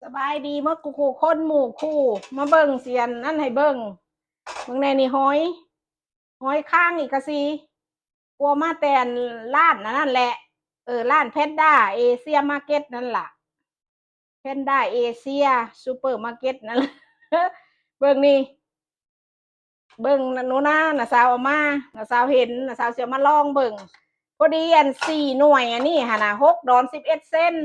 ສະບາຍດີໝົດຄູ່ໆຄົນໝູ່ຄູ່ ມາເບິ່ງ ຊິອັນນັ້ນໃຫ້ເບິ່ງ ເບິ່ງແດ່ນີ້ ຫອຍ ຫອຍຄາງອີກກະຊິ ກົວມາແຕ່ຮ້ານອັນນັ້ນແຫຼະ ເອີ ຮ້ານແພນດ້າເອເຊຍມາເກັດນັ້ນລະ ແພນດ້າເອເຊຍຊຸບເປີມາເກັດນັ້ນລະ ເບິ່ງນີ້ ເບິ່ງໂນນາ ນ້າສາວເອົາມາ ນ້າສາວເຫັນ ນ້າສາວຊິເອົາມາລອງເບິ່ງ ພໍດີອັນສີ່ໜ່ວຍອັນນີ້ຫັ້ນນະ ຫົກດອນສິບເອັດເຊັນ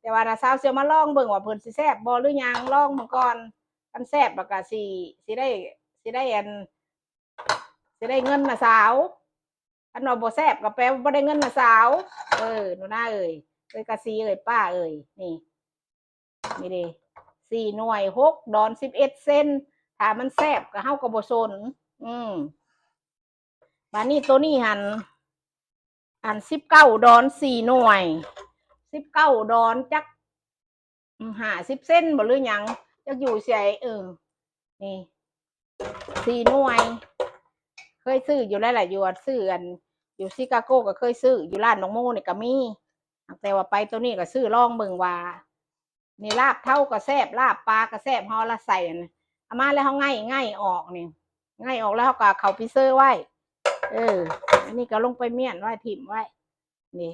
ແຕ່ວ່ານ້າສາວຊິເອົາມາລອງເບິ່ງວ່າເພິ່ນຊິແຊບບໍ່ ຫຼືຫຍັງ ລອງເບິ່ງກ່ອນ ຄັນແຊບແລ້ວກະຊິ ຊິໄດ້ ຊິໄດ້ອັນ ຊິໄດ້ເງິນນ້າສາວ ຄັນວ່າບໍ່ແຊບກະແປວ່າບໍ່ໄດ້ເງິນນ້າສາວ ເອີ ໂນນາເອີຍ ເອີຍກະຊີເອີຍ ປ້າເອີຍ ນີ້ ນີ້ເດ ສີ່ໜ່ວຍ ຫົກດອນສິບເອັດເຊັນ ຖ້າມັນແຊບກະເຮົາກະບໍ່ສົນ ອືມ ບາດນີ້ໂຕນີ້ຫັ້ນ ອັນສິບເກົ້າດອນສີ່ໜ່ວຍ ສິບເກົ້າດອນຈັກ ອືມ ຫ້າສິບເຊັນບໍ່ ຫຼືຫຍັງ ຈັກຢູ່ໃສ ເອີ ນີ້ສີ່ໜ່ວຍ ເຄີຍຊື້ຢູ່ແລ້ວລະ ຢູ່ ຊື້ອັນ ຢູ່ຊິກາໂກກະເຄີຍຊື້ ຢູ່ຮ້ານນ້ອງໂມນີ້ກະມີ ແຕ່ວ່າໄປໂຕນີ້ກະຊື້ລອງເບິ່ງວ່າ ນີ້ລາບເທົາກະແຊບ ລາບປາກະແຊບ ເຮົາລະໃສ່ອັນ ເອົາມາແລ້ວເຮົາໄງ່ ໄງ່ອອກນີ້ ໄງ່ອອກແລ້ວເຮົາກະເອົາເຂົ້າຟຣີເຊີໄວ້ ເອີ ອັນນີ້ກະລົງໄປມ້ຽນໄວ້ ຖິ້ມໄວ້ ນີ້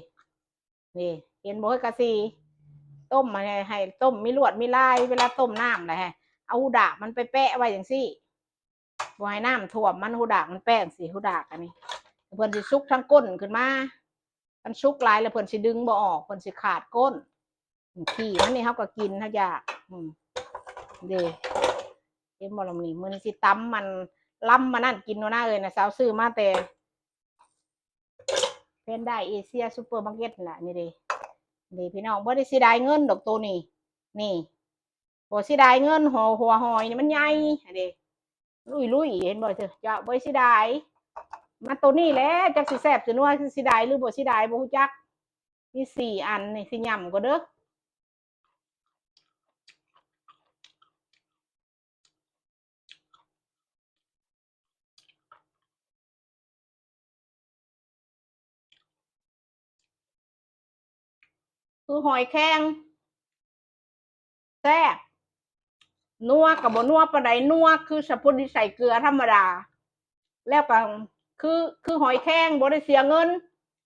ນີ້ ເຫັນບໍ່ເຮີ້ຍ ກະຊິຕົ້ມໃຫ້ ໃຫ້ຕົ້ມມີລວດມີລາຍ ເວລາຕົ້ມນ້ຳແລ້ວໃຫ້ເອົາຫູດາກມັນໄປແປະໄວ້ຈັ່ງຊີ້ ບໍ່ໃຫ້ນ້ຳຖ້ວມມັນ ຫູດາກມັນແປະຈັ່ງຊີ້ ຫູດາກອັນນີ້ ເພິ່ນຊິສຸກທາງກົ້ນຂຶ້ນມາ ຄັນສຸກຫຼາຍແລ້ວເພິ່ນຊິດຶງບໍ່ອອກ ເພິ່ນຊິຂາດກົ້ນ ຂີ້ມັນນີ້ເຮົາກະກິນ ເຮົາຢາກ ອືມ ເດ້ ເຫັນບໍ່ລະ ມື້ນີ້ ມື້ນີ້ຊິຕຳມັນ ລຳມັນນັ້ນກິນໂນນາເອີຍ ນ້າສາວຊື້ມາແຕ່ ແພນດ້າເອເຊຍຊຸບເປີມາເກັດຫັ້ນລະ ນີ້ເດ້ ນີ້ພີ່ນ້ອງ ບໍ່ໄດ້ເສຍດາຍເງິນດອກໂຕນີ້ ນີ້ ບໍ່ເສຍດາຍເງິນ ຫົວ ຫົວຫອຍນີ້ມັນໃຫຍ່ຫັ້ນເດ້ ລຸຍໆ ເຫັນບໍ່ເຈົ້າ ບໍ່ໄດ້ເສຍດາຍ ມາໂຕນີ້ແຫຼະ ຈັກຊິແຊບຊິນົວ ຊິເສຍດາຍຫຼືບໍ່ເສຍດາຍບໍ່ຮູ້ຈັກ ມີສີ່ອັນນີ້ ຊິຫຍ້ຳກ່ອນເດີ. ຄືຫອຍແຄງ ແຊບ ນົວກະບໍ່ນົວປານໃດ ນົວຄືສະໂພດດີໃສ່ເກືອທຳມະດາ ແລ້ວກະຄື ຄືຫອຍແຄງ ບໍ່ໄດ້ເສຍເງິນ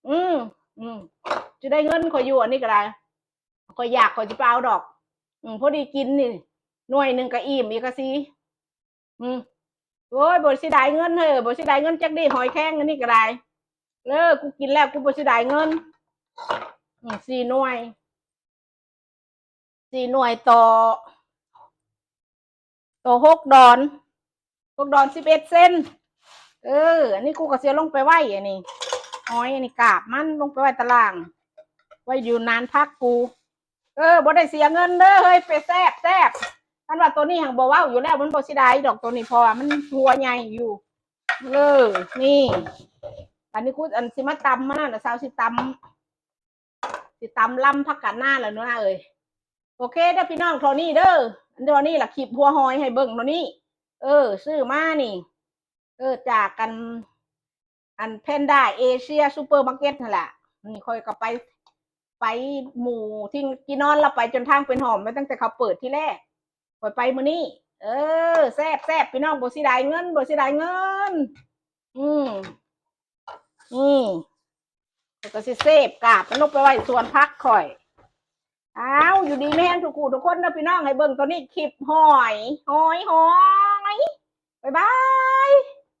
ອືມ ອືມ ຊິໄດ້ເງິນຂ້ອຍຢູ່ ອັນນີ້ກະໄດ້ ຂ້ອຍຢາກ ຂ້ອຍຊິໄປເອົາດອກ ອືມ ພໍດີກິນນີ້ ໜ່ວຍໜຶ່ງກະອີ່ມອີກກະຊິ ອືມ ໂອ້ຍ ບໍ່ເສຍດາຍເງິນເຮີ້ຍ ບໍ່ເສຍດາຍເງິນຈັກດີ້ ຫອຍແຄງອັນນີ້ກະໄດ້ ເອີ ກູກິນແລ້ວກູບໍ່ເສຍດາຍເງິນ ອືມ ສີ່ໜ່ວຍ ສີ່ໜ່ວຍຕໍ່ ຕໍ່ຫົກດອນ ຫົກດອນສິບເອັດເຊັນ ເອີ ອັນນີ້ກູກະຊິເອົາລົງໄປໄວ້ ອັນນີ້ ຫອຍ ອັນນີ້ກາບມັນ ລົງໄປໄວ້ຕາລ່າງ ໄວ້ຢູ່ນານຜັກກູ ເອີ ບໍ່ໄດ້ເສຍເງິນເດີເຮີ້ຍ ໄປແຊບ ແຊບ ຄັນວ່າໂຕນີ້ຫັ້ນບໍ່ເວົ້າຢູ່ແລ້ວ ມັນບໍ່ເສຍດາຍດອກໂຕນີ້ ເພາະວ່າມັນຫົວໃຫຍ່ຢູ່ ເອີ ນີ້ ອັນນີ້ກູ ອັນຊິມາຕຳມັນນະ ສາວຊິຕຳ ຊິຕຳລຳຜັກກາດນາແລ້ວເນາະເອີຍ ໂອເຄເດີພີ່ນ້ອງ ເທົ່ານີ້ເດີ ອັນເທົ່ານີ້ລະ ຄລິບຫົວຫອຍໃຫ້ເບິ່ງເທົ່ານີ້ ເອີ ຊື້ມານີ້ ເອີ ຈາກອັນ ອັນແພນດ້າເອເຊຍຊຸບເປີມາເກັດຫັ້ນລະ ນີ້ຂ້ອຍກະໄປ ໄປໝູ່ທີ່ ທີ່ນອນລະໄປຈົນທາງເປັນຫອມ ໄປຕັ້ງແຕ່ເຂົາເປີດທີແລກ ຂ້ອຍໄປມື້ນີ້ ເອີ ແຊບໆ ພີ່ນ້ອງ ບໍ່ເສຍດາຍເງິນ ບໍ່ເສຍດາຍເງິນ ອືມ ນີ້ ຂ້ອຍກະຊິເສບກາບມັນລົງໄປໄວ້ສວນຜັກຂ້ອຍ ອ້າວ ຢູ່ດີມີແຮງທຸກຜູ້ທຸກຄົນເດີພີ່ນ້ອງ ໃຫ້ເບິ່ງໂຕນີ້ ຄລິບຫອຍ ຫອຍ ຫອ